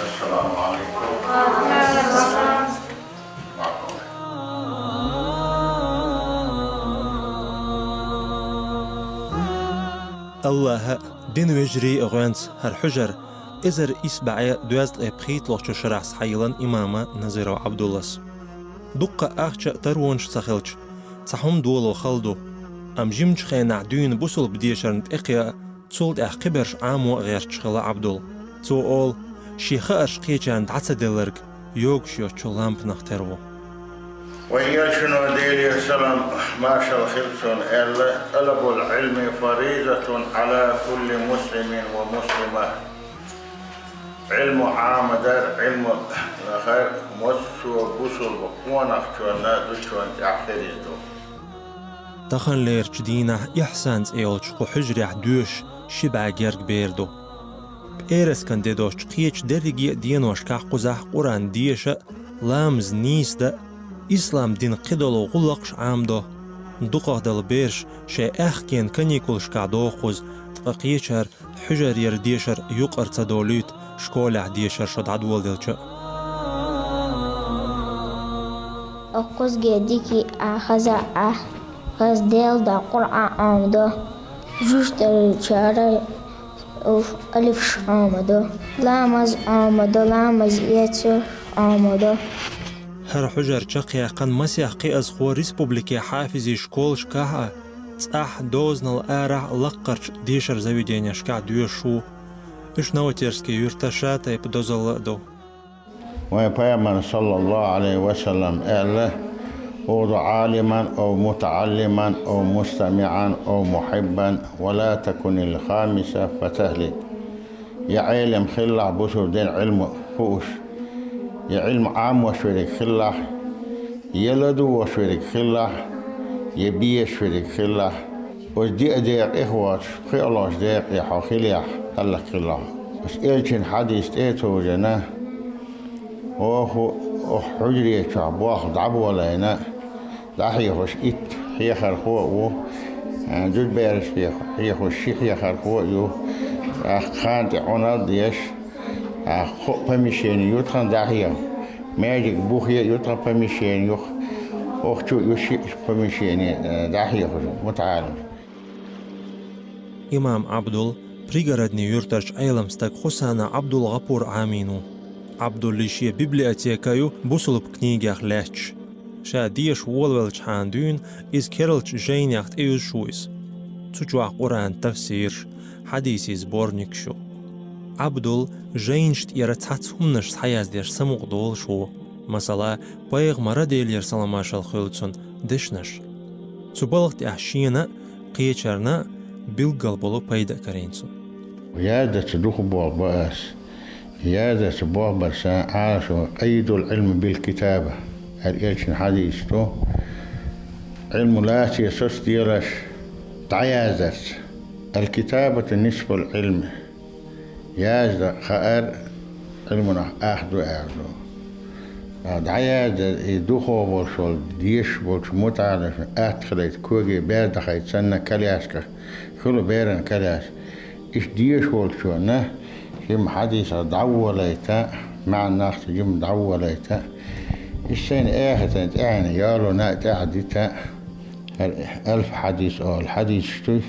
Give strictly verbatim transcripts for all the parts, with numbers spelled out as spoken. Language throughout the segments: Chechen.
السلام عليكم. АллахӀа дин вежарий а гӀоьнца хӀара хьужар эзар исс бӀаь доьзткъе пхийтталагӀчу шарахь схьайиллина имама Назиров Ӏабдуллас. Дуккха ахча а, таронаш а ца хилча, цхьа хӀума доло хала ду. Амма жимачу хенахь дуьйна бусалба дешарна тӀекхиа а, цул тӀаьхьа кхиберш Ӏамо а гӀерташ хилла Ӏабдул. Цо олу, шен хаарш кхечарна дӀа ца делларг йогуш йоцучу лампанах тера ву. Вайн элчано, Делера салам-маршалла хила цунна, аьлла: «طلب العلم فريضة على كل مسلم ومسلمة». Ӏилму Ӏамадар, Ӏилму лахар массо а бусалба къонахчунна, зудчунна тӀехь фарз ду. Таханлерчу дийнахь Ихьсан цӀе йолчу кху хьуьжарехь доьшуш ши бӀе герга бер ду. ПӀераскан де доцчу кхечу дерриге а деношкахь кхузахь Къуръан деша а, ламаз нийса дан а, ислам динан кхидолу гӀуллакхаш Ӏамадо. Дукхахдала бераш шайн аьхкенан каникулашкахь доху кхуза, ткъа кхечара хьуьжарера дешар юкъара ца долуьйту, школехь дешар шо дӀадоладелча а. Кхузге дика а хаза а, хаза Делан Къуръан Ӏамадо, жуьжтарчара алифаш Ӏамадо, ламаз Ӏамадо, ламаз эцо Ӏамадо. ХӀара хьуьжар чекхъяьккхина масех кхиазхо республике хьафизийн школашкахь а, цӀахь, дозанал арахь а лаккхарчу дешаран заведенешкахь доьшуш ву. Уьш Новотерскан юьртара ша-тайпа дозалла а ду. Вайн Пайхамара, саллаллаху Ӏалайхи ва саллам, аьлла: «اغد عالما أو متعلما أو مستمعا أو محبا ولا تكن الخامس فتهلك». Я Ӏелам хилалахь, бусалба динан Ӏилма хууш, я Ӏилма Ӏамош верг хилалахь, я ладугӀуш верг хилалахь, я безаш верг хилалахь, оцу деа декъе а воцуш, пхоьалгӀачу декъе хьо хилахь, хӀаллакьхилалахь. Оцу элчан хьадис тӀе а товжина, оха, оха хьуьжаре чохь болх дӀаболийна, дӀахьехуш итт хьехархо а ву, а, зудбераш хьех-, хьехуш ши хьехархо а ю, тӀаккха хан тӀе Ӏуналла а деш, тӀаккха кхо а помещение ю тхан дӀахьеха, маьждиг бухе а ю тхан помещение юха, охчу а ю шиъ помещение, а, дӀахьехуш, мутаӀалим. Имам Ӏабдул, Пригородни юьртарчу Ӏелам стаг Хусана Ӏабдул-ГӀапур Ӏамийна ву. Ӏабдуллин шен библиотека а ю бусалба книгех лаьтташ. Ша деша волавеллачхьана дуьйна иза кералчу жайнех тӀеюзуш ву иза. Цу чохь Къуръан тафсираш, хьадисийн сборникаш ю. Ӏабдул жайнаш тӀера цхьацца хӀуманаш схьаяздеш самукъадолуш ву, масала, пайхамаран, Делера салам-маршалла хуьлда цунна, дешнаш. Цу балха тӀехь шена а, кхечарна а билггал болу пайда а карийна цунна. Яздарца дукха болх бан ас. Яздарца болх бар сан Ӏалашо: «قيدوا العلم بالكتابة», аьлла элчан хьадис ду. Ӏилма лаций соцаделаш дӀаяздарца. «الكتابة نصف العلم». Яздан хаар Ӏилманах ах ду аьлла ду. А дӀаяздан и духо болуш волу, дешаш болчу мутаӀалимашна атта хилийта, коге бер дахийта санна, колясках хуьлу беран коляска. Иштта дешаш волчунна жима хьадисах дӀаволийта, маьӀнах цу жима дӀаволийта, иштта сайна эхатан тӀаьхьенна яло а тӀаьхьа дита, хӀара алф хьадис олу хьадисаш дуй.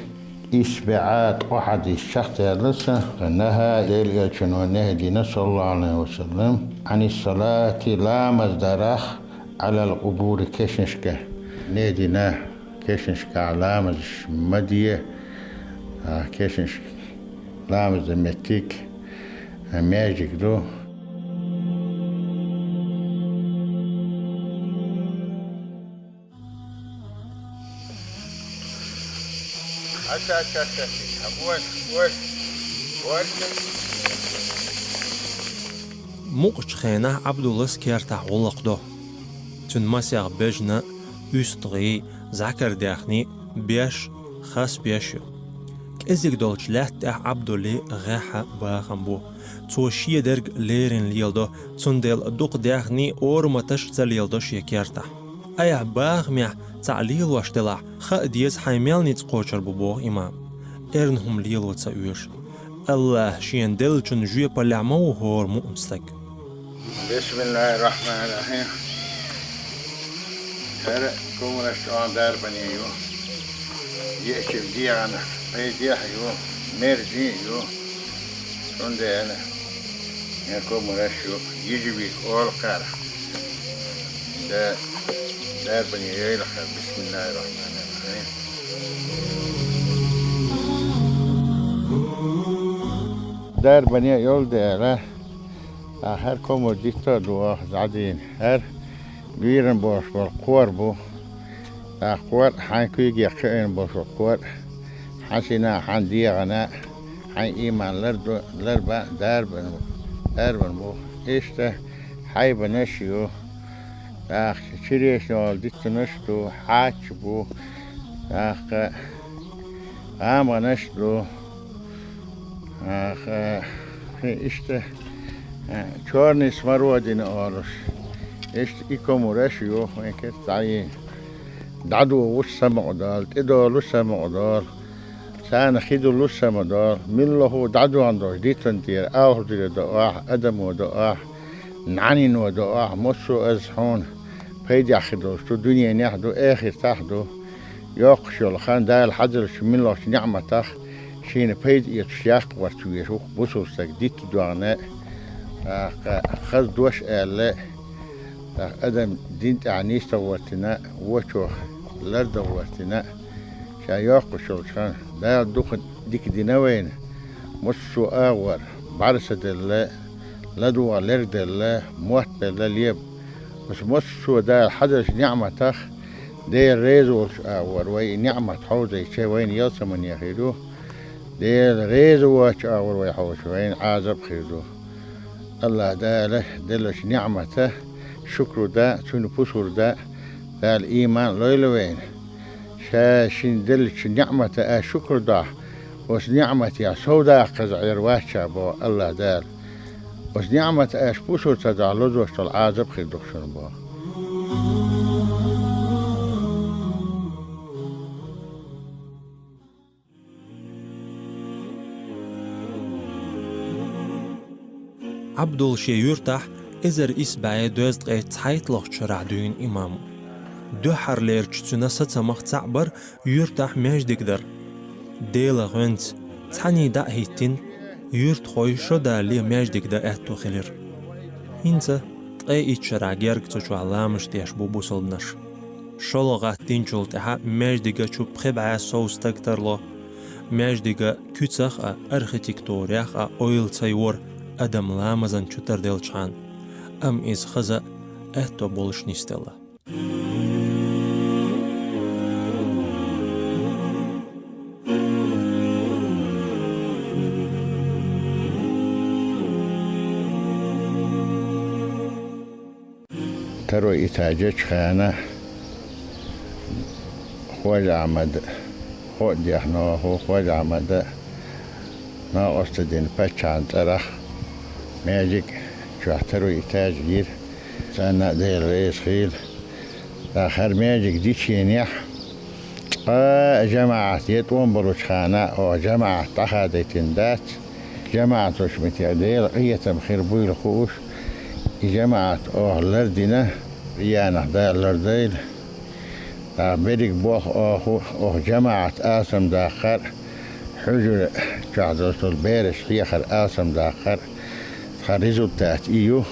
Исс бӀе ткъа хьадис чекхдаллалц, نهى, Делан элчано нахӀи дина, саллаллаху Ӏалайхи ва саллам, عن الصلاة, ламаз дарах, على القبور, кешнашка. НахӀи дина, кешнашкахь ламазаш ма де, а, кешнашка ламаз дан меттиг, а, маьждиг ду. Аша, аша, аша, аша. Ой, ой, ой. Мукъачу хенахь Ӏабдуллас кертахь гӀуллакх до. Цуьнан масех бежана, уьстагӀий, зӀакардаьхний, беш, хас беш ю. КӀезиг долчу лаьтта тӀехь Ӏабдуллин гӀеххьа бахам бу. Цо шен дерг леррина леладо, цундела дукха даьхний, ораматаш ца леладо шен кертахь. Айхьа бахамехь цхьаъ лелош делахь, хаа деза, хьайн мел ницкъ кхочур бу, боху имам. Эрна хӀума лело ца оьшу. АллахӀ шена деллачун жоьпаллехь ма ву хӀора муъмин стаг. Бисмиллахир-рахманир-рахим. ХӀара комараш чӀогӀа дарбане ю. Еачун дегӀана пайдехь ю, мерза ю. Цундела хӀара комараш ю, ежевика олу кхара. Да, дарбане йойла хӀара, бисмиллахир-рахманир-рахим. Дарбане йолу дела, ткъа хӀара комар дитта а ду оха зӀадийна. ХӀара луьйран болуш болу кхор бу. ТӀаккха кхор а, хьайн куьйге кхиийна болуш болу кхор а, хьан сина, хьан дегӀана, хьайн ийман ларду-, ларба а дарбан-, дарбан бу. Иштта хьайбанаш а ю. ТӀаккха черешневал диттанаш а ду, хьач а бу. ТӀаккха гӀамгӀанаш а ду. Аха, хи, иштта, а, чёрный смородина олуш. Иштта и комараш ю, вайн керта дӀайийна. ДӀадогӀуш самукъадолу, тӀедолуш самукъадолу, царна хи долуш самукъадолу, муьлхха а дӀадоьгӀна долуш диттан тӀера, алхазаре доӀахь, адамо доӀахь, нӀанино доӀахь, массо а аза хьуна пайдехь хир долуш ду, дуьненехь а ду, эхартахь а ду. Йоккхуш йолу хан Дала хьажалчу муьлххачу неӀматах шена пайда эцуш яккха гӀорта веза ву-кх бусалба стаг, дитта доьгӀна, тӀаккха хаза дош аьлла, тӀаккха адам дин тӀехь нисдан гӀортина, вочох лардан гӀортина, ша йоккхуш йолчу хан Дала дукха дика дина вайна, массо а агӀор бӀаьрса делла, ладогӀа лерг делла, мотт белла леба. Оцу массо а Дала хьажалчу неӀматах Дела реза волчу агӀор вай и неӀмат хьовзийча, вайна ялсамане хир ю. Дела реза воцчу агӀор вай хьовзийча, вайна Ӏазап хир ду. АллахӀ Дала деллачу неӀмата шукру дан, цуьнан пусар дан, Дала ийман а лойла вайна. Ша шена деллачу неӀмата аш шукру дахь, оцу неӀматех сов даккха хезна Ӏер вац ша, боху АллахӀ Дала. Оцу неӀмата аш пусар ца дахь, лозош долу Ӏазап хир ду-кх шуна, боху. Ӏабдул шен юьртахь эзар исс бӀе дезткъе цхьайтталгӀачу шарахь дуьйна имам ву. Дуьххьарлерчу цуьнан сацамах цхьаъ бара юьртахь маьждиг дар. Делан гӀоьнца цхьаьний дӀа а хӀиттина, юьртахой шо далале маьждиг дан аьтто хилира. ХӀинца ткъе итт шарахь герга цу чохь ламазаш деш бу бусалбанаш. ШолгӀа гӀатта динчул тӀаьхьа маьждига чу пхи бӀе сов стаг тарло. Маьждига куьцах а, архитектурех а ойла ца йора адам ламазан чу тарделчхьана, амма иза хаза а, аьтто болуш нисделла. Второй этажечу хана Хож-Ахьмад, хӀоъ дехна хӀу Хож-Ахьмада накъост дина паччахьан цӀарах маьждиг чохь второй этаж йира. Царна а Дела реза хила. ТӀаккха хӀара маьждиг дичийнехь, цкъа а жамаӀат я тӀом болчу хана, оха жамаӀат дӀахадайтина дац. ЖамаӀаташ митех Делан къинхетам хир буйла хууш, и жамаӀат оха лардина, къиянах Дала лардойла. ТӀаккха берриг болх оха, оха жамаӀат алсамдаккхар, хьуьжар чохь долчу бераш хьехар алсамдаккхар, тхан результат и ю.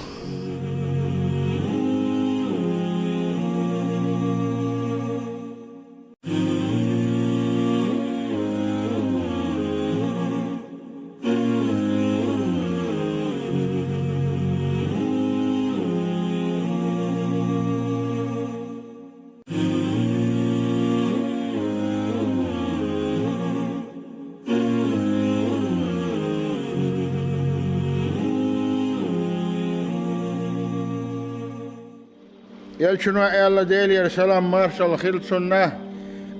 Элчано аьлла, Делера салам-маршалла хилда цунна: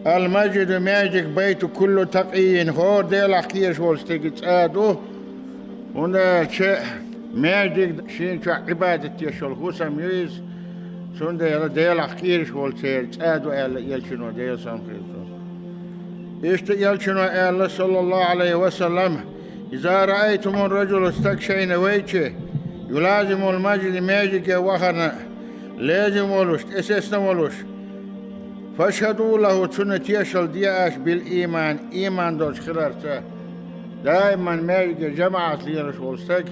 «Ал-масжиду, маьждиг, байту кулли такъиййин, хӀора Делах кхераш волча стеган цӀа ду». ХӀунда аьлча маьждиг шийна чохь Ӏибадат деш йолу хӀусам ю иза, цундела Делах кхераш волчеран цӀа ду аьлла Элчано, Делера салам хилда цунна. Иштта Элчано аьлла, саллаллаху Ӏалайхи ва саллам: «Иза раайтумур-раджула», стаг шайна вайча, «юлазимул-масжида», маьждиге вахарна лазим волуш, тӀесесна волуш, «фашхӀаду лахӀу», цунна тешалла де аша, «бил-ийман», ийман долуш хиларца. Даиман маьждиге жамаӀат лелаш волу стаг,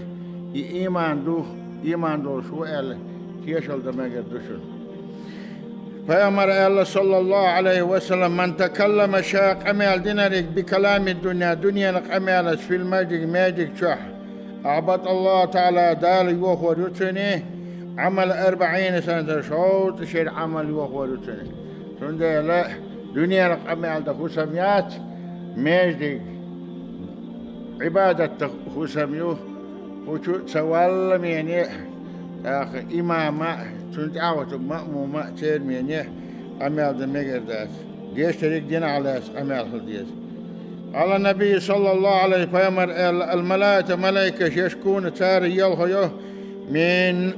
и ийман ду, ийман долуш ву аьлла, тешалла дан мегар ду шуна. Пайхамара аьлла, саллаллаху Ӏалайхи ва саллам: «Ман такаллама», ша къамел динарг, «бикалами дунья», дуьненан къамелаца, «фил-масжиди», маьждиг чохь, «ахьбаталлаху таӀала», Дала йохор ю цуьнан, «Ӏамала арбаӀина санатан», шовзткъа шеран Ӏамал йохор ю цуьнан. Цундела дуьненан къамел дан хӀусам яц, маьждиг Ӏибадат дан хӀусам ю. Кху чу ца валла мене, тӀаккха имама а, цунна тӀаьхьа ваьлла маъмума а, церан мене къамел дан мегар дац. Дешнарг динахь лаьцна къамел хила деза. Къала Набий, саллаллаху Ӏалайхи, пайхамара аьлла: «Ал-малаикату», малайкаш, «яшкуна», цара елха йо, «мин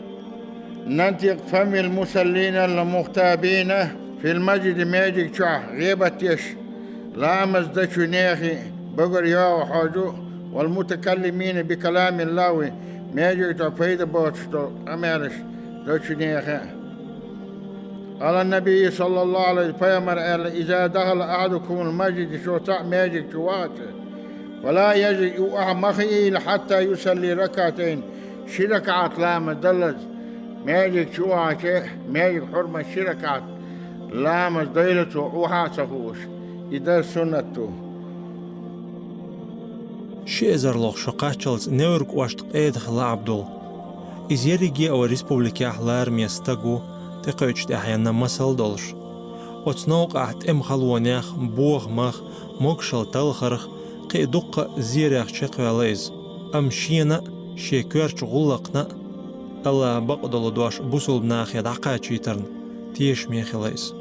натикъи фамил-мусаллинал-мухтабина фил-масжиди», маьждиг чохь гӀебат деш, ламаз дечу нехан багара йогӀу хьожу, «вал-мутакаллимина бикаламил-лахӀви», маьждиг чохь пайда боцуш долу къамелаш дечу нехан а. Къала Набий, саллаллаху Ӏалайхи, пайхамара аьлла: «Иза дахала ахьадукумул-масжида», шух цхьаъ маьждиг чу вахча, «фала яжлис», юха ма хиийла, «хьатта юсалли ракаӀатайн», ши ракаӀат ламаз даллалц. Маьждиг чу вахча, маьждиг хьурмат ши ракаӀат ламаз дайла цо, юха а ца хууш. И дар суннат ду. Ши эзарлгӀа шо кхаччалц Невран кӀоштан къеда хилла Ӏабдул. Иза ерриге а вайн республикехь лараме стаг ву, тӀекхуьучу тӀаьхьенна масал а долуш. Оцу новкъахь тӀеман халонех, бохамах, могушалла талхарх, кхин а дуккха а зерех чекхваьлла иза. Амма шена а, шен коьртачу гӀуллакхна а АллахӀах бакъдолу дош бусулба нахе дӀакхачийтарна тешаме хилла иза.